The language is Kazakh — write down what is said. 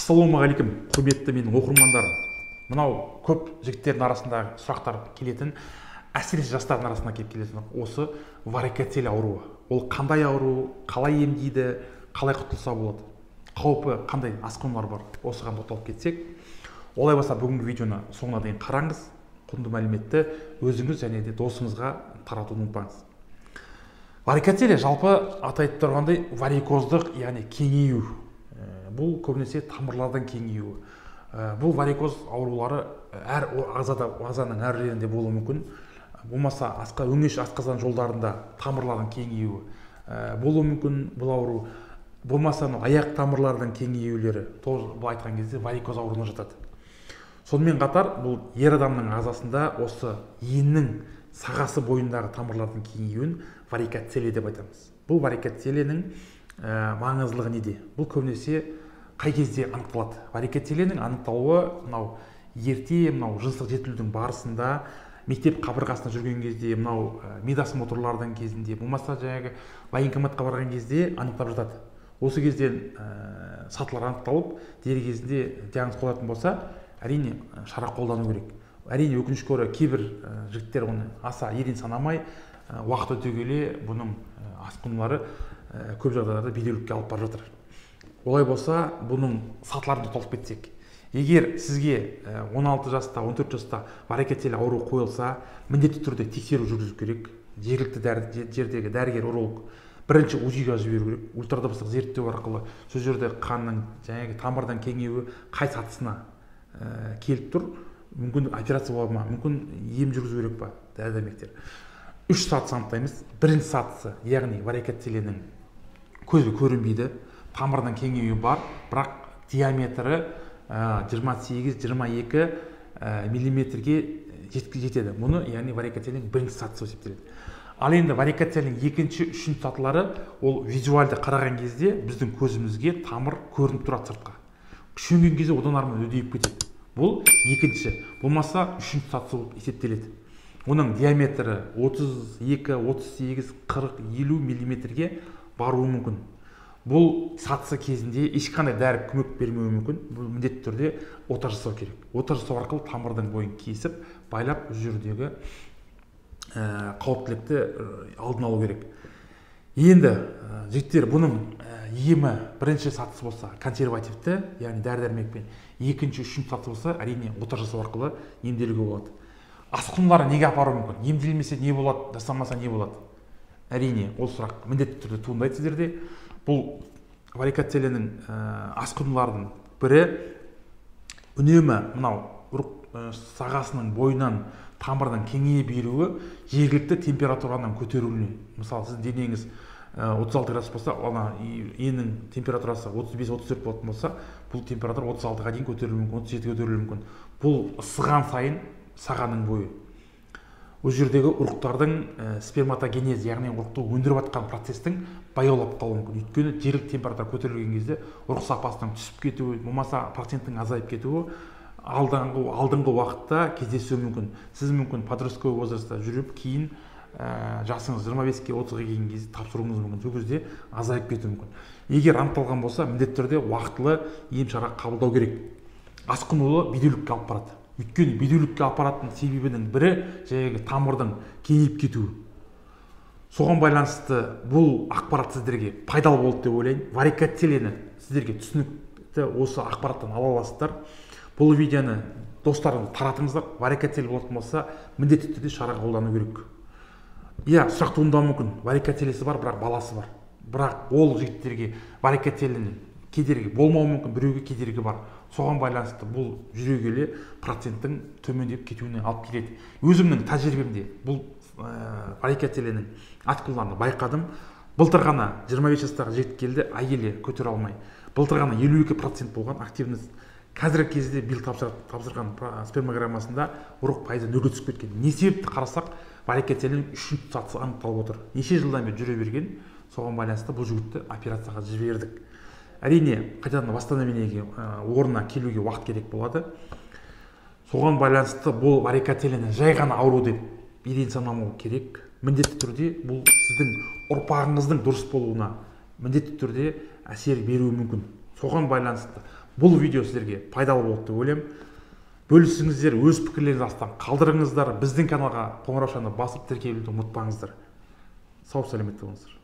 Ассалаумағалейкум, құрметті менің оқырмандарым. Мынау көп жігіттердің арасындағы сұрақтар келетін, әсіресе жастардың арасында келіп келетін осы варикоцеле ауруы. Ол қандай ауру, қалай емдейді, қалай құтылса болады, қаупі қандай, асқынулар бар, осыған тоқталып кетсек. Олай болса бүгінгі видеоны соңына дейін қараңыз, құнды мәліметті өзіңіз және де досыңызға таратуды ұмытпаңыз. Варикоцеле жалпы аты айтып тұрғандай варикоздық, яғни кеңею. Бұл көбінесе тамырлардан кеңеюі. Бұл варикоз аурулары әр ағзада, ағзаның әр жерінде болуы мүмкін. Болмаса өңеш асқазан жолдарында тамырлардың кеңеюі болуы мүмкін бұл ауру. Болмаса аяқ тамырлардың кеңеюлері, тоже бұл айтқан кезде варикоз ауруына жатады. Сонымен қатар бұл ер адамның ағзасында осы еннің сағасы бойындағы тамырлардың кеңеюін варикоцеле деп айтамыз. Бұл варикоцеленің маңыздылығы неде? Бұл көбінесе қай кезде анықталады? Варикоцеленің анықталуы мынау ерте, мынау жыныстық жетілудің барысында, мектеп қабырғасында жүрген кезде, мынау медосмотрлардың кезінде, болмаса жаңағы военкоматқа барған кезде анықтап жатады. Осы кезден сатылар анықталып, дер кезінде диагноз қойылатын болса, әрине шара қолдану керек. Әрине өкінішке орай кейбір жігіттер оны аса ерен санамай, уақыт өте келе бұның асқынулары көп жағдайларда бедеулікке алып бара жатыр. Олай болса, бұның сатыларын тоқталып кетсек. Егер сізге 16 жаста, 14 жаста варикоцеле ауру қойылса, міндетті түрде тексеру жүргізу керек. Жергілікті жердегі дәрігер уролог бірінші УЗИ-ға жіберу керек. Ультрадыбыстық зерттеу арқылы сол жерде қанның жаңағы тамырдан кеңеюі қай сатысына келіп тұр, мүмкін операция бола ма, мүмкін ем жүргізу керек па, дәрі-дәрмектер. Үш сатысы анықтаймыз. Бірінші сатысы, яғни варикоцеленің көзге көрінбейді, тамырдан кеңеюі бар, бірақ диаметрі 28-22 миллиметрге жетеді. Мұны яғни варикоцеленің бірінші сатысы болып есептеледі. Ал енді варикоцеленің екінші, үшінші сатылары, ол визуалды қараған кезде біздің көзімізге тамыр көрініп тұрады сыртқа. Күшенген кезде одан арман үдейіп кетеді. Бұл екінші, болмаса үшінші сатысы болып есептеледі. Оның диаметрі 32, 38, 40, 50 миллиметрге баруы мүмкін. Бұл сатысы кезінде ешқандай дәрі көмек бермеуі мүмкін. Бұл міндетті түрде ота жасау керек. Ота жасау арқылы тамырдың бойын кесіп, байлап, ол жердегі қауіптілікті алдын алу керек. Енді жігіттер, бұның емі бірінші сатысы болса консервативті, яғни дәрі-дәрмекпен, екінші, үшінші сатысы болса әрине ота жасау арқылы емделуге болады. Асқынулары неге апаруы мүмкін? Емделмесе не болады, жасамаса не болады? Әрине ол сұрақ міндетті түрде туындайды сіздерде. Бұл варикоцеленің асқынуларының бірі үнемі мынау ұрық сағасының бойынан тамырдан кеңейе беруі жергілікті температураның көтерілуіне. Мысалы, сіздің денеңіз 36 градус болса, ана еннің температурасы 35-34 болатын болса, бұл температура 36-ға дейін көтерілуі мүмкін, 37-ге көтерілуі мүмкін. Бұл ысыған сайын сағаның бойы. Ол жердегі ұрықтардың сперматогенез, яғни ұрықты өндіріп жатқан процестің баяулап қалуы мүмкін. Өйткені жергілікті температура көтерілген кезде ұрық сапасының түсіп кетуі, болмаса проценттің азайып кетуі алдыңғы уақытта кездесуі мүмкін. Сіз мүмкін подростковый возрастта жүріп, кейін жасыңыз 25-ке, 30-ға келген кезде тапсыруыңыз мүмкін. Сол кезде азайып кетуі мүмкін. Егер анықталған болса, міндетті түрде уақытылы ем-шара қабылдау керек. Асқынулы бедеулікке алып барады. Өйткені бедеулікке апаратын себебінің бірі жаңағы тамырдың кеңейіп кетуі. Соған байланысты бұл ақпарат сіздерге пайдалы болды деп ойлаймын. Варикоцелені сіздерге түсінікті осы ақпараттан ала аласыздар. Бұл видеоны достарыңызға таратыңыздар. Варикоцеле болатын болса, міндетті түрде шара қолдану керек. Иә, сұрақ туындауы мүмкін. Варикоцелесі бар, бірақ баласы бар. Бірақ ол жігіттерге варикоцеленің кедергі болмауы мүмкін, біреуге кедергі бар. Соған байланысты бұл жүре келе проценттің төмендеп кетуіне алып келеді. Өзімнің тәжірибемде бұл варикоцеленің асқынуларын байқадым. Былтыр ғана 25 жастағы жігіт келді, әйелі көтере алмай. Былтыр ғана 52% болған активность. Қазіргі кезде биыл тапсырған спермограммасында ұрық пайызы нөлге түсіп кеткен. Не себепті қарасақ, варикоцеленің үшінші сатысы анықталып отыр. Неше жылдан бері жүре берген, соған байланысты бұл жігітті операцияға жібердік. Әрине, қайтадан восстановлениеге, орнына келуге уақыт керек болады. Соған байланысты бұл варикоцелені жай ғана ауру деп ерен санамау керек. Міндетті түрде бұл сіздің ұрпағыңыздың дұрыс болуына міндетті түрде әсер беруі мүмкін. Соған байланысты Бұл видео сіздерге пайдалы болды деп ойлаймын. Бөлісіңіздер, өз пікірлеріңізді астан қалдырыңыздар. Біздің каналға қоңыраушаны басып тіркелуді ұмытпаңыздар. Сау сәлеметте болыңыздар.